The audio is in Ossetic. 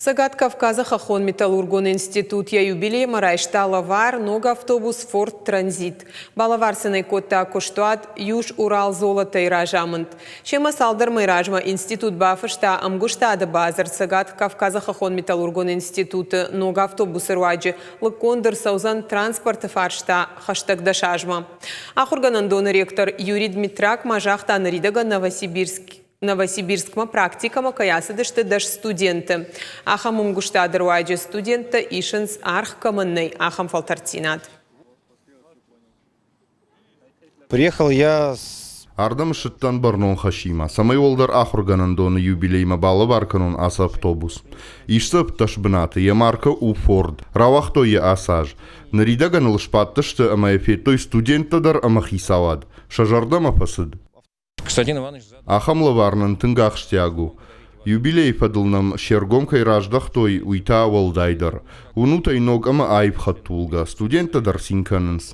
Цӕгат Кавказы хӕххон-металлургон институт йӕ юбилеймӕ райста лӕвар ног автобус Форд Транзит. Балӕвар сын ӕй кодта куыстуат Юж-Уралзолото-йы разамынд. Семӕ цалдӕр мӕй размӕ институт бафыста ӕмгуыстады бадзырд Цӕгат Кавказы хӕххон-металлургон институты ног автобусы руаджы лыггонд ӕрцӕудзӕн транспорты фарста хӕстӕг 10 азмӕ. Ахуыргӕнӕндоны ректор Юрий Дмитрак ма загъта, ныридӕгӕн Новосибирскмӕ практикӕмӕ кӕй ацыдысты 10 студенты. Ахӕм ӕмгуыстады руаджы студенттӕ исынц, аргъ кӕмӕн нӕй, ахӕм фӕлтӕрддзинад. Приехал я с Ардӕм ссыдтӕн бӕрнон хӕсимӕ, цӕмӕй уӕлдӕр ахуыргӕнӕндоны юбилеймӕ балӕвар кӕнон ацы автобус. Ис дзы 17 бынаты, йӕ маркӕ у «Форд». Рауагътой йӕ ацы аз. Ныридӕгӕн ыл сбадтысты ӕмӕ йӕ федтой студенттӕ дӕр ӕмӕ хицауад. Сӕ зӕрдӕмӕ фӕцыд. Ахӕм лӕвар нын тынг ахсджиаг у. Юбилейы фӕдыл нӕм се ргом кӕй раздӕхтой, уый та уӕлдайдӕр. Уынут ӕй ног ӕмӕ аив хӕдтулгӕ, студенттӕ дӕр цин кӕнынц.